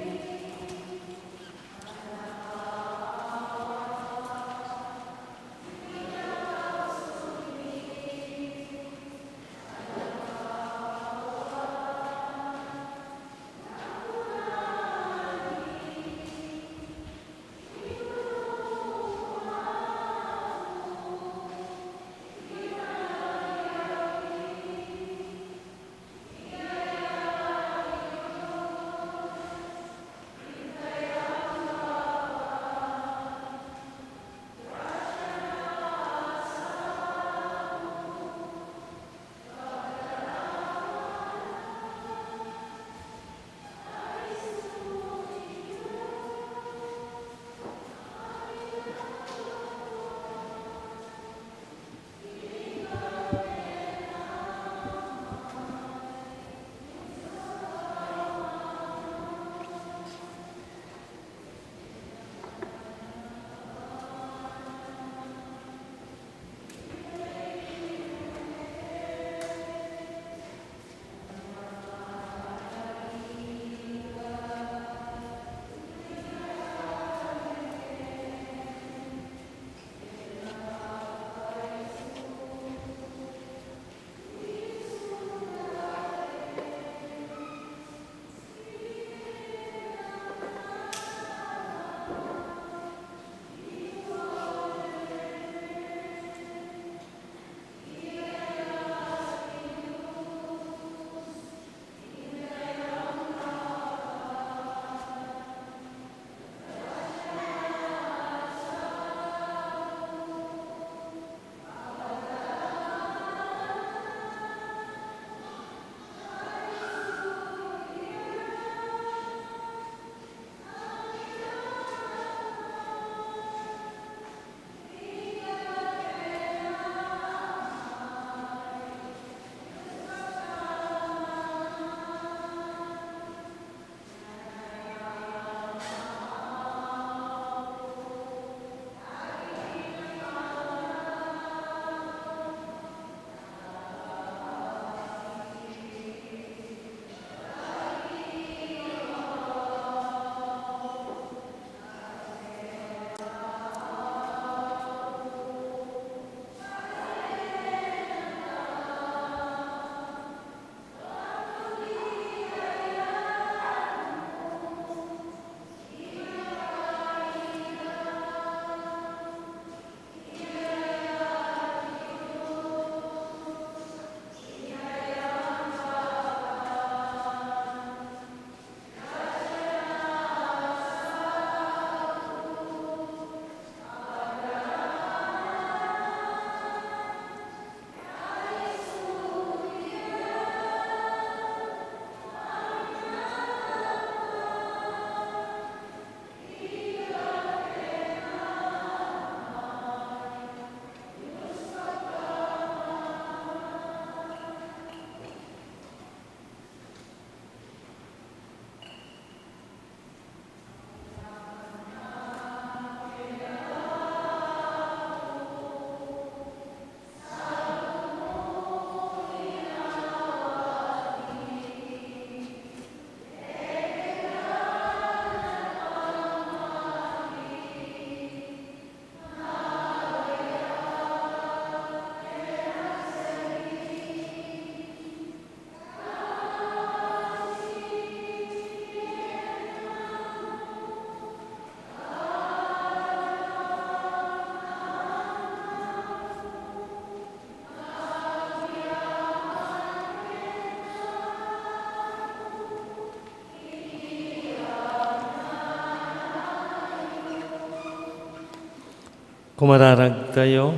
Kumararagtayo.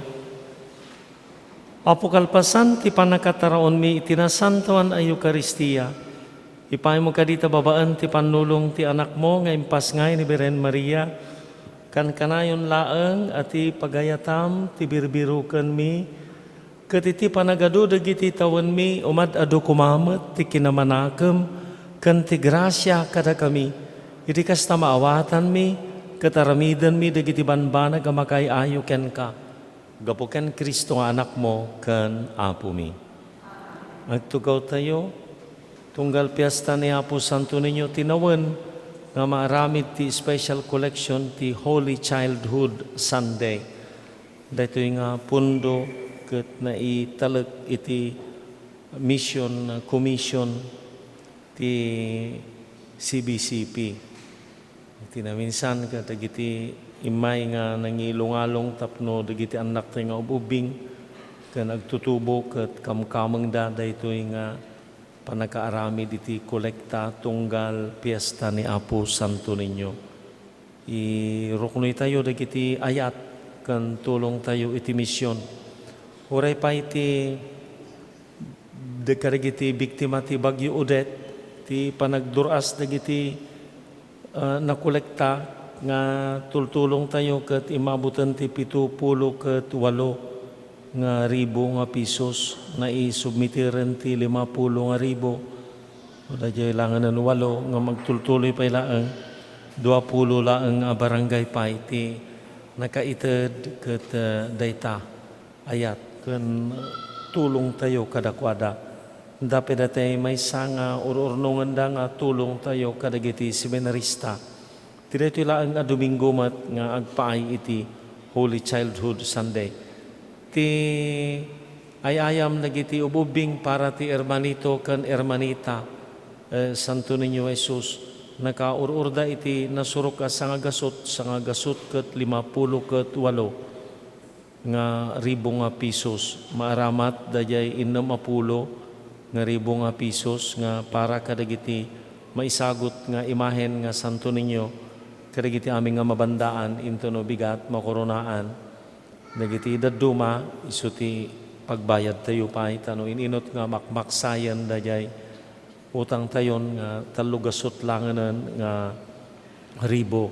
Apo, kalpasan ti pannakataraonmi iti nasantoan a Eukaristia, ipaymo kadi ta babaen ti pannulong ti Anakmo nga impasngay ni Birhen Maria, kankanayon laeng a ti pagayatam ti birbirukenmi, ket iti panagadu dagiti tawenmi, umad-adu koma met ti kinamanakem ken ti grasia kadakami. Iti kasta, maawatanmi ket aramidenmi dagiti bambanag a makaay-ayo kenka. Gapu ken Cristo nga Anakmo ken Apomi. Agtugawtayo, tunggal Piesta ni Apo Santo Niño ti nawen nga maaramid ti special collection ti Holy Childhood Sunday. Daytoy nga pondo ket naitalek iti mission, commission ti C B C P. Iti naminsan kadagiti immay nga nangiilungalong tapno dagiti annaktayo nga ub-ubbing ken agtutubo ket kamkamengda daytoy nga pannakaaramid iti kolekta tunggal Piesta ni Apo Santo Niño. Iruknoytayo dagiti ayat ken tulongtayo iti mission. Uray pay ti de-, kadagiti biktima ti Bagyo Odette, ti panagdur-as dagiti, ah, nakolekta nga tultulongtayo ket immaboten ti pito pulo ket walo nga ribu nga pisos, naisubmiteren ti lima pulo nga ribu. Daydiay laengen walo nga magtultuloy pay laeng, dua pulo laeng a barangay pay ti nakaited ket, eh, dayta ayat ken tulongtayo kadakuada. Dapay daytay maysa nga ur-urnongenda nga tulongtayo kadagiti seminarista. Ti daytoy laeng a Domingo met nga agpaay iti Holy Childhood Sunday. Ti ay-ayam dagiti ub-ubbing para ti hermanito ken hermanita, eh, Santo Niño Jesus, nakaur-urda iti nasurok a sangagasut, sangagasut ket lima pulo ket walo nga ribu nga pisos. Maaramat daydiay innem a pulo nga ribu nga pisos nga para kadagiti maisagut nga imahen nga Santo Niño kadagiti amin nga mabandaan intono bigat, makoronaan. Dagiti dadduma, isu ti pagbayadtayo pay, ta no in-inut nga makmaksayen daydiay utangtayon nga tallo gasut laengen nga ribu,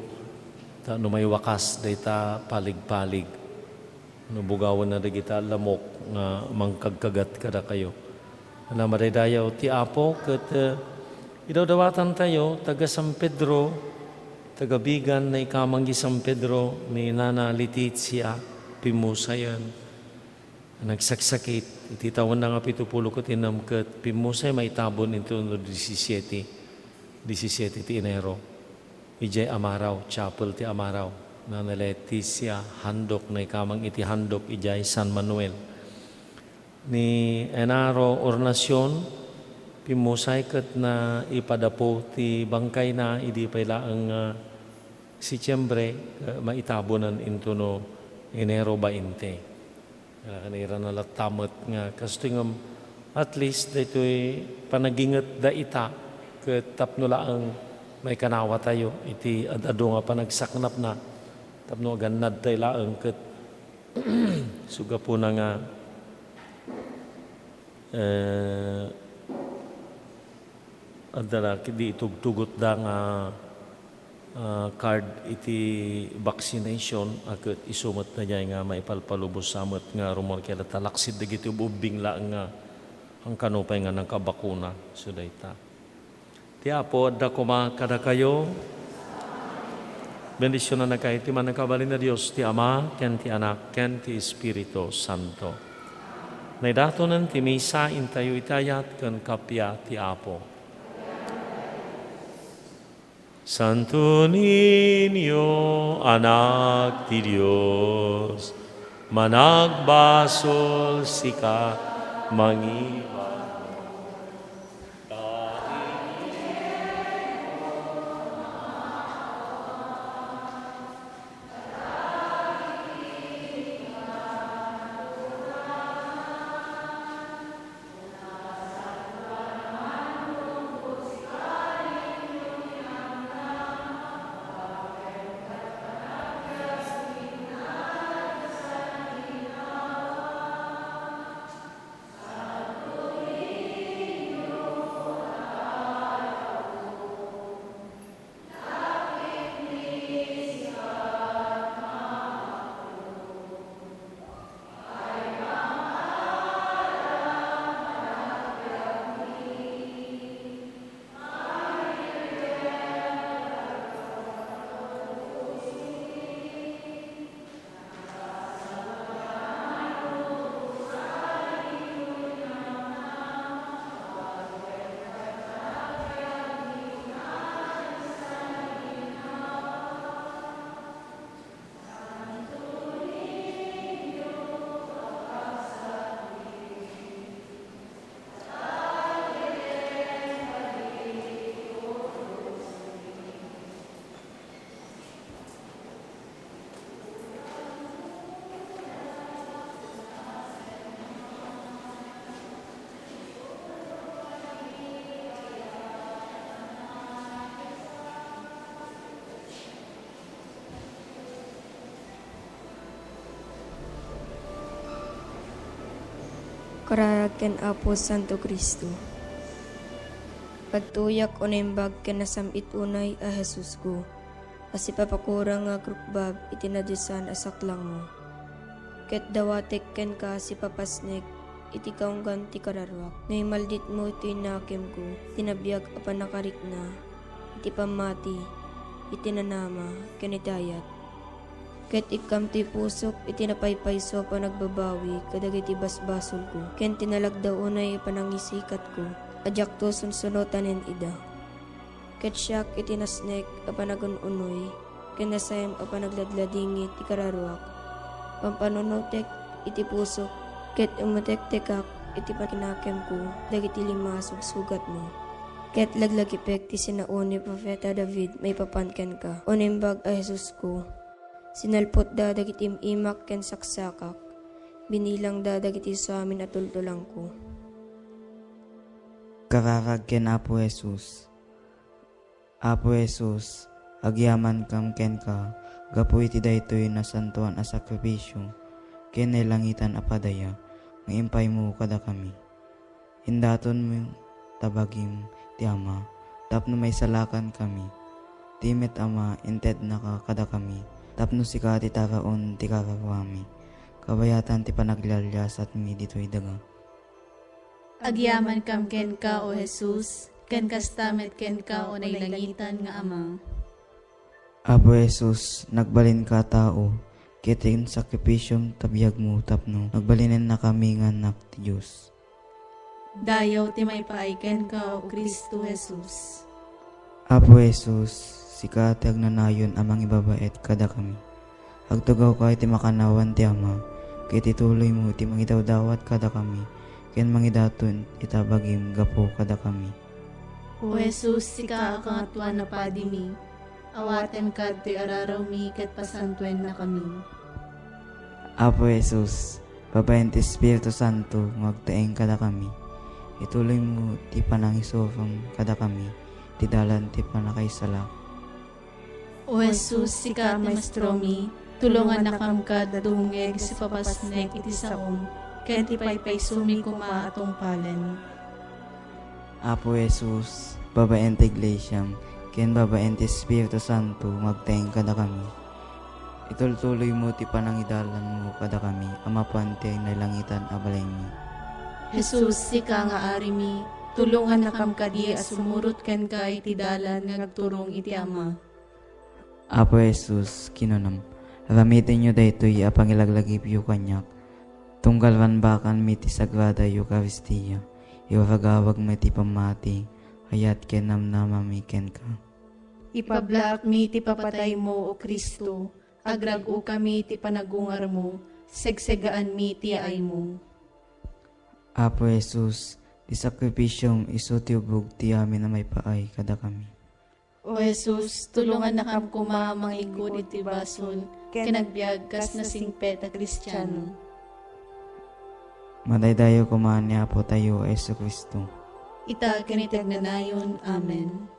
ta no maiwakas dayta paligpalig, no bugawenna dagita lamok nga mangkagkagat kadakayo. Ala, madaydayaw ti Apo ket, eh, idawdawatantayo, taga San Pedro, taga Vigan, naikamang di San Pedro, ni Nana Leticia, pimmusayen. Nagsaksakit, iti tawenna nga pito pulo ket innem ket pimmusay maitabon intono disisiete, disisiete ti Enero. Idiay Amarao, Chapel ti Amarao. Nana Leticia Handok, naikamang iti Handok, idiay San Manuel. Ni Enaro Ornacion, pimmusay ket naipadapo ti bangkayna idi pay laeng nga Setiembre, eh, maitabonen intono Enero bainte. Kanairana latta met nga kastoy ngem, at least, daytoy panagingetda ita ket tapno laeng maikanawatayo iti ad-adu nga panagsaknapna tapno agannadtayo laeng ket Isu gapuna nga, eh, adda la di itugtugotda nga, ah, card iti vaccination, a ket isu met daydiay nga maipalpalubos sa met nga rummuar kayat ta laksid dagiti ub-ubbing laeng nga angkano pay nga nakabakuna. Isu dayta. Ti Apo adda koma kadakayo. Bendisionannakayo ti mannakabalin a Dios, ti Ama, ken ti Anak, ken ti Espiritu Santo. Naidatonen ti misa, intayo iti ayat ken kappia ti Apo. Santo Niño, Anak ti Dios, managbasol sika, mangibabaw. Para ken Apo Santo Cristo. Agtuyak o naimbag ken nasam-it unay a Jesusko, a sipapakurang nga agrukbab iti nadiosan a saklangmo. Ket dawatek kenka sipapasnek iti kaunggan ti kararuak. No imalditmo iti nakemko, ti nabiag a pannakarikna, iti pammati, iti nanama, ken iti ayat. Ket ikkam ti pusok iti napaypayso a panagbabawi kadagiti basbasolko, ken ti nalagda unay a panangisikatko a diakto sunsunotanen ida. Ket siak iti nasnek a panagun-unoy, ken nasaem a panagladladingit ti kararuak. Pampanunotek iti pusok, ket umutektekak iti pakinakemko dagiti lima a sugsugatmo. Ket laglagipek ti sinao ni Profeta David maipapan kenka, o Naimbag a Jesusko. Sinalpotda dagiti im-imak ken saksakak. Binilangda dagiti suamin a tultulangko. Kararag ken Apo Jesus. Apo Jesus, agyamankam kenka gapu iti daytoy nasantoan a sakrifisio ken nailangitan a padaya nga impaymo kadakami. Indatonmo ta bagim ti Ama tapno maisalakankami. Ti met Ama, intednaka kadakami tapno sika ti taraon ti kararuami, kabayatan ti panaglialiasatmi ditoy daga. Agyamankam kenka, O Jesus, ken kasta met kenka, O nailangitan nga Ama. Apo Jesus, nagbalinka a tao, ket ti sakrifisiom ta biagmo tapno nagbalinennakami nga annak ti Dios. Dayaw ti maipaay kenka, O Cristo Jesus. Apo Jesus, sika ti agnanayon a mangibabaet kadakami. Agtugawka iti makannawan ti Ama, ket ituloymo ti mangidawdawat kadakami, ken mangidaton ita bagim gapu kadakami. O Jesus, sika a Kangatoan a Padimi, awatenka ditoy ararawmi ket pasantuennakami. Apo Jesus, babaen ti Espiritu Santo nga agtaeng kadakami, ituloymo ti panangisurom kadakami ti dalan ti pannakaisalak. O Jesus, sika a Maestromi, tulongannakam kad dumngeg sipapasnek iti saom, ken ti paypaysomi koma a tungpalen. Apo Jesus, babaen ti Iglesiam, ken babaen ti Espiritu Santo nga agtaeng kadakami, itultuloymo ti panangidalanmo kadakami a mapan ti nailangitan a balaymi. Jesus, sika nga Arimi, tulongannakam kadi a sumurot kenka iti dalan nga agturong iti Ama. Apo Jesus, kinunam, aramitenyo daytoy a pangilaglagipyo kaniak. Tunggal rambakanmi ti Sagrada Eukaristia, iwaragawagmi ti pammati, ayat ken namnamami kenka. Ipablaakmi ti papataymo, O Cristo, agrag-okami ti panagungarmo, segsegaanmi ti yaaymo. Apo Jesus, ti sakrifisiom isu ti ubog ti amin a maipaay kadakami. O Jesus, tulongannakam koma a mangikkud iti basol ken agbiag kas nasingpet a Kristiano. Madaydayaw koma ni Apotayo a Jesu-Cristo. Ita ken iti agnanayon. Amen.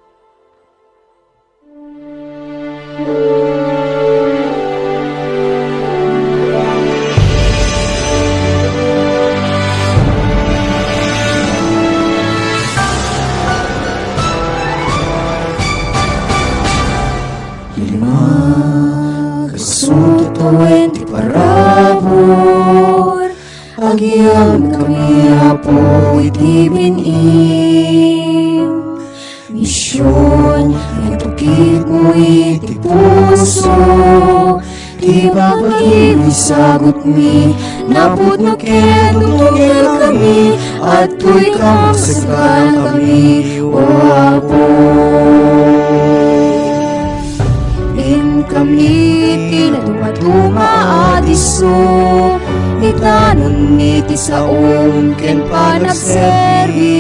Lima, kasu ti tawen ti parabur, agyamankami, Apo, iti bin-im. Mision, itukitmo iti puso ti babagim, isagutmi, napudno ket dumdumngegkami, adtoy kamasaganankami, O Apo. Inkami ti nadumaduma a disso, itanonmi ti saom ken panagserbi.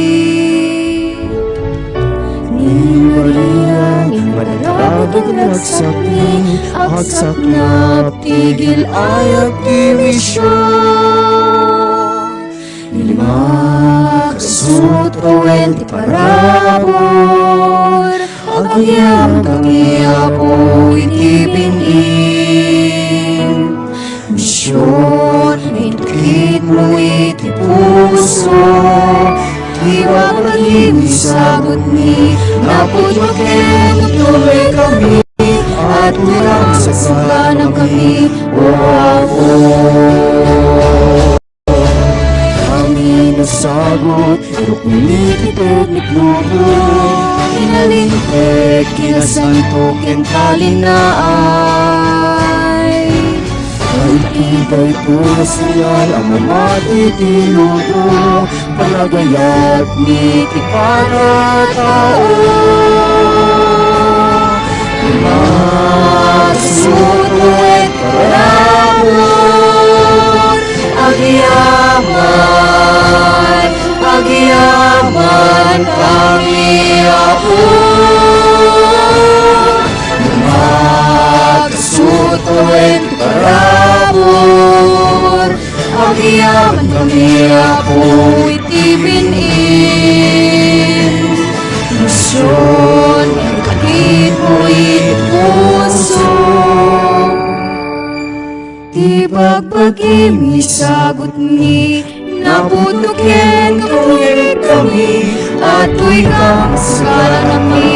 Ni Maria, ni Maria, agsakmi, agsaknap, tigil ayak ti mision. Lima, kasu ti tawen ti parabur, agyamankami, Apo, iti bin-im. Mision, itukitmo iti puso. puso. Ibabagim isagutmi, napudno ken tuloykami, at nirangsaksaknami, O Apo. Amin a sagut, rukni ti teknik lumo, inalintek, kinasanto, ken talinaay. Ay, iti daytoy a sial a mamati ti lumo, panagayat ni ti panatao. Masuto iti parabur, agyamankami, Apo. Masuto iti parabur, agyamankami, Apo, iti bin-in. Mision, ket iti puso. Ti bagbagim isagutmi, napudno ken tuloykami, at tuloykami,